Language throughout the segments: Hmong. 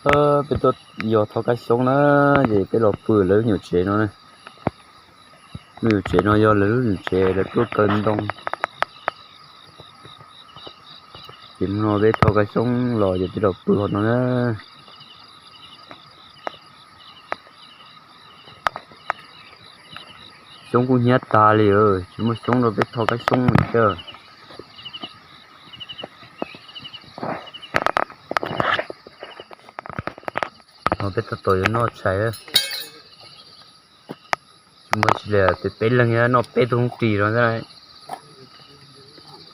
Peb tuaj yos thov kab xyoob na, ces peb los pw lawv lub nyuam tsev no. Lub nyuam tsev no yog lawv lub nyuam tsev lawv tuaj kaw ntoo. Ces hnub no peb thov kab xyoob los ces peb los pw hauv no na. Xyoob kuj hnyiab tas li, tsis muaj xyoob rau peb thov kab xyoob li thiab. No peb tab tom yuav noj tshais, tsis muaj tsis li, peb leeg noj peb tug hoob ris no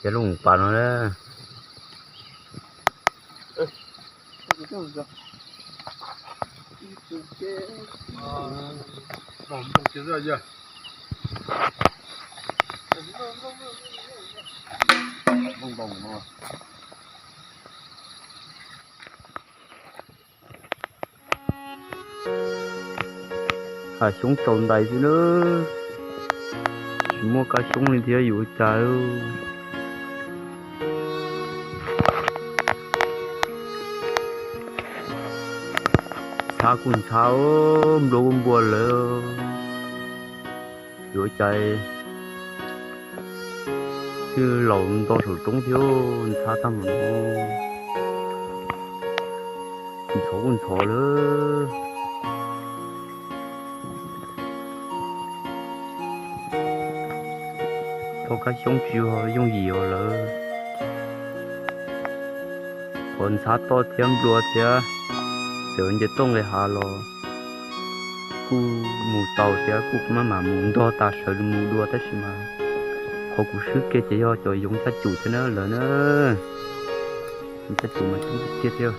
thiab lub pas no na. Hav xyoob tsaus ntais xwb na, tsis muaj kab xyoob li thiab yuav ua cas. Ntxhab kuj ntxhab, nplua kuj nplua lawm, yuav ua cas. Twb laus nto saum roob thiab, ntxhab tag mus no, ntxhov kuj ntxhov lawm. Thov kab xyoob tsis yog yooj yim os lawm. Qhov ntxhab toj thiab nplua thiab, txawm nce toj nqis hav los kuj mus tau thiab, kuj maj mam mus ntog tas sawv mus dua, tab sis mas qhov kuv swb kiag ces yog cov yoov caj cum thiab na lawm na. Yoov caj cum mas coob tiag tiag thiab.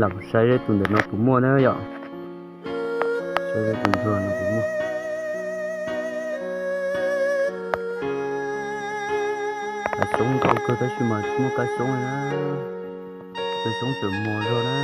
Lam saib tus ntawm no puas muaj na yom. Saib tus ntawm no puas muaj. Kab xyoob ntau kawg tab sis mas tsis muaj kab xyoob li na. Kab xyoob tseem mos zog na.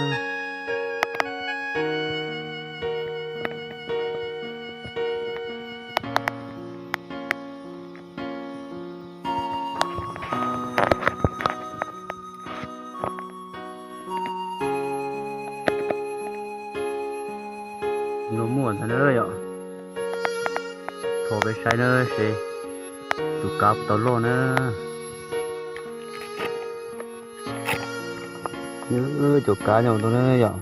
No muaj ntag na yom. Thov peb saib na, seb tus kab puas tau loj na. Cov kab nyob no na yom.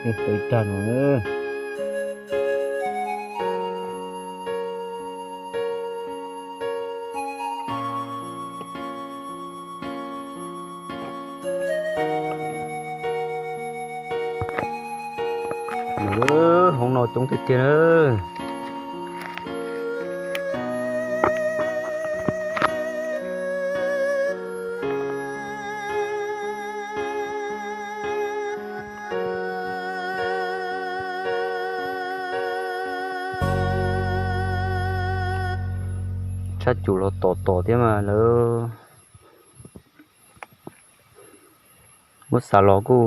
Ib tag no. Hoob no coob tiag tiag na. Tshaj cum los tom tom thiab mas lawv muab xav los kuj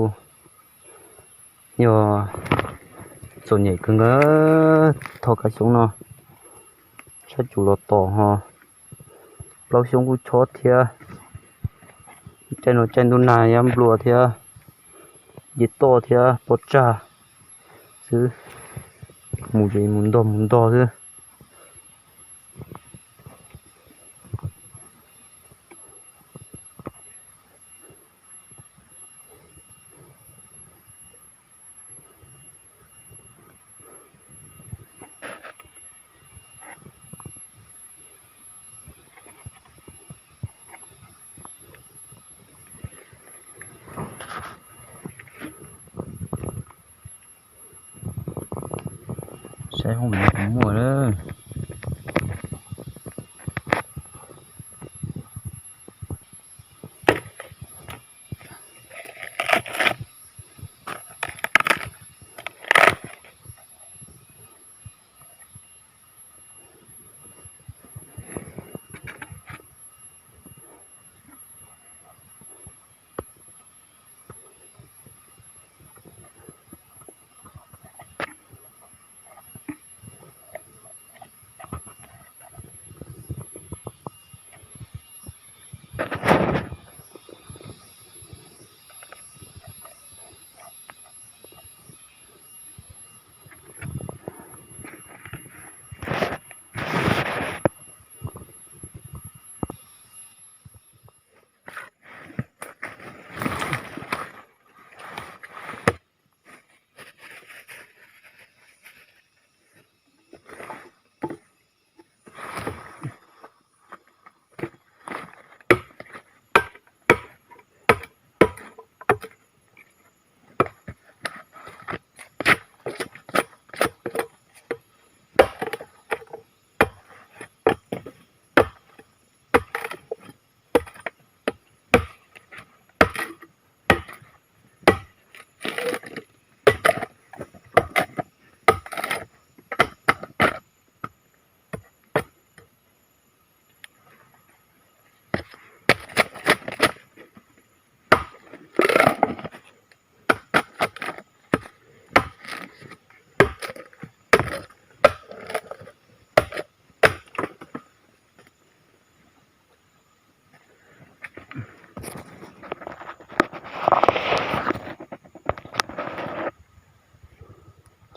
yog txom nyem kawg nkaus. Thov kab xyoob no tshaj cum los tom ho plaub xyoob kuj chob thiab. Caij no caij ntuj nag yab nplua thiab, nce toj thiab pob tsag xwb, mus ces mus ntog mus ntog xwb. Saib hoob no puas muaj lawm.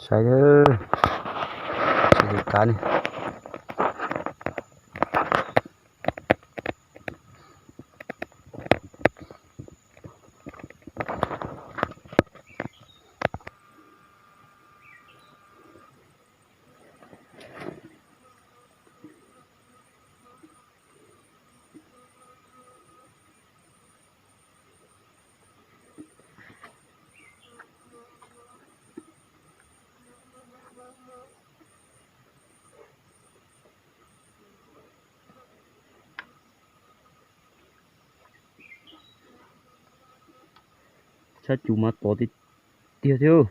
Saib, saib tus kab ne. Tshaj cum mas tom tiag tiag thiab.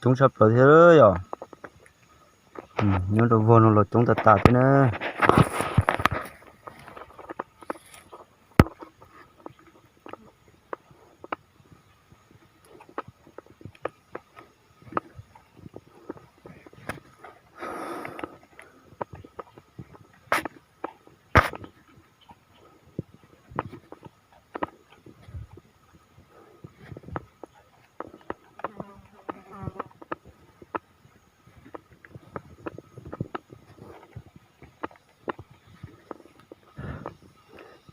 Coob tshaj plaws thiab yom. Nyob rau vog no los coob tas tas thiab na.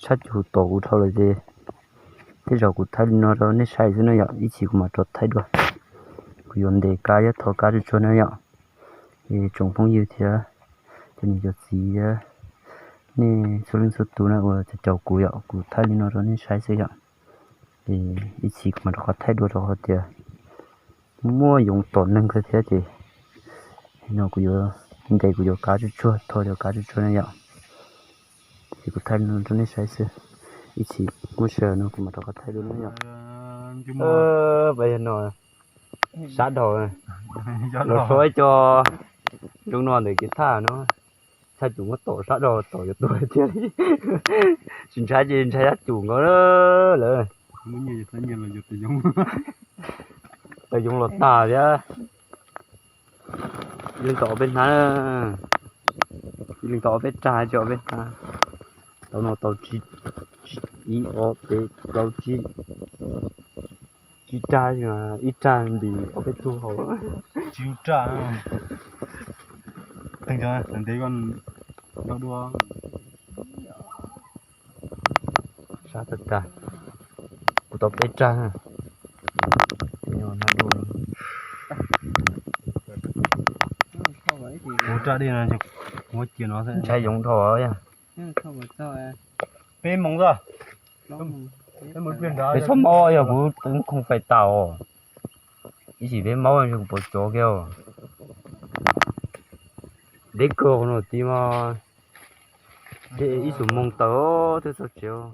Tshaj cum tom kuv dhau lawm ces tej zaum kuv thaij li no rau nej saib xwb na yom, ib chim kuv mam rov thaij dua. Kuv yuav ntes kab thiab thov kab tsuag tsuag na yom. Es tsoom phooj ywg thiab cov niam cov txiv thiab nej txhua leej txhua tus na uas caum caum kuv yom, kuv thaij li no rau nej saib xwb yom. Es ib chim kuv mam rov qab thaij dua rau qhov tias muaj yoov tom neeg kawg thiab ces no kuv yuav ntes kuv cov kab tsuag tsuag, thov cov kab tsuag tsuag na yom. Ces kuv thaij li no rau nej saib xwb, ib chim muaj sij hawm no kuv mam rov qab thaij dua na yom. Pas yog no sab dhau, los suav ib co zoo no ntawm kev thaj no. Thaj cum muab tom sab rau tom yuav tuag thiab li. Tsis ntshai ces ntshai thaj cum nkaus lawm. Tawg yoov los tag thiab. Leej tau ob peb hnab, leej tau ob peb rag tsis ob peb hnab. Tau no tau ib ob peb plaub tsib, tsib rag, ib rag ntim ob peb tug hauv. Tsib rag. Ntev koj nrog dua. Sab tag tag, kuv tau peb rag. Kuv raj dej no, kuv cia no ntshai yoov dhau yog. Peb moos xwb. Peb txhob maub, yog kuv twb khooj fais tas os. Ib sim peb maub kuv pov tsov kiag. Deb kawg no tid mas, ib xyoos moos tawm twb txog tsev os.